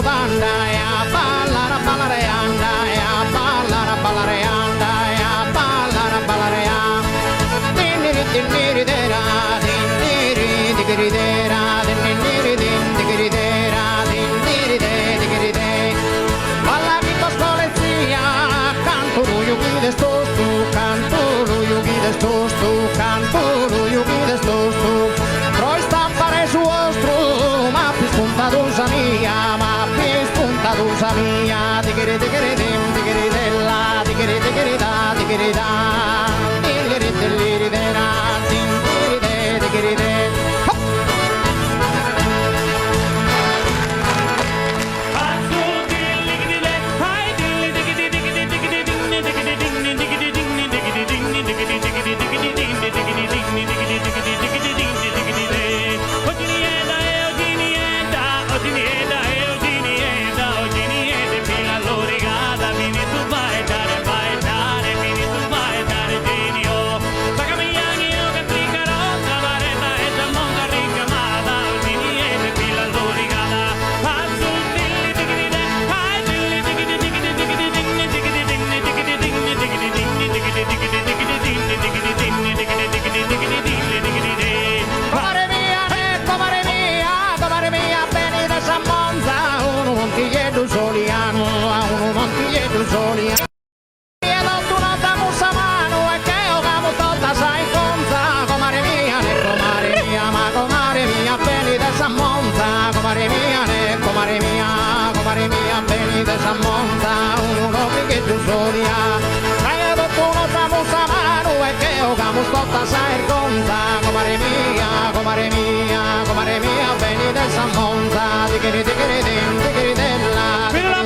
mudanda e a ballare a ballare anda e a ballare a ballare anda e a ballare a ballare a Tinniri tinniri dera tinniri tichiri dera tinniri tin tichiri dera tinniri de tichiri de Balla chi bos polizia cantu lu jughides tostu cantu lu jughides tostu cantu lu jughides tostu pro istampare su 'ostru m'ap'ispuntadu sa mia m'ap'ispuntadu sa mia tichiri tichiri tim tichiri della tichiri tichiri da tichiri da tilliri tilliri dera tin tiri de tichiri de hop. Comare mia, ne, comare mia, comare mia, benides a Monza, unu montigheddu solianu, a unu montigheddu solianu. E totu nos damus sa manu e che 'ogamus tota sa 'irgonza, comare mia, ne, comare mia, ma comare mia, benides a Monza, comare mia, ne, comare mia, comare mia, benides a Monza, unu lochigheddu solianu. E totu nos damus sa manu e che 'ogamus tota sa 'irgonza, comare mia, comare mia, comare mia, benides a Monza, tichiri tichiri tin, tichiri tella, tichiri.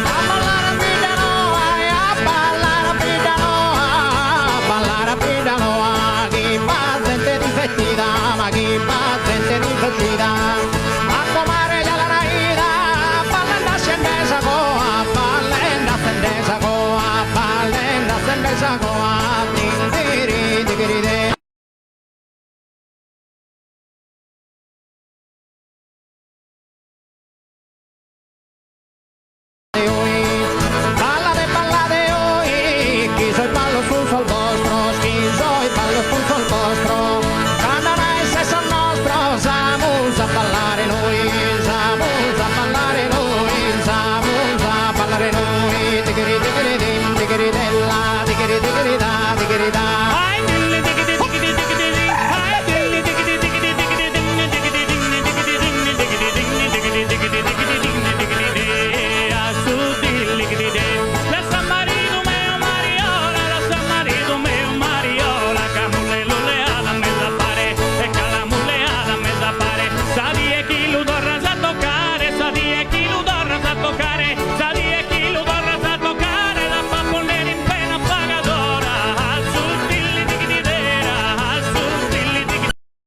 A ballare a Biddanoa e a ballare a Biddanoa, a ballare a Biddanoa, chi b'at zente divertida, ma chi b'at zente divertida. A comare ja l'ana 'ida, ballende assiende sa coa, ballende assiende sa coa, ballende assiende sa coa, tindiri tichiride. Ballade, ballade oi, chi sos ballos sun sos bostros, chi sos ballos sun sos bostros. Cando an a esser sos nostros, amus a ballare nois, amus a ballare nois, amus a ballare nois. Tichiri tichiri tim, tichiri della, tichiri tichiri da, tichiri da.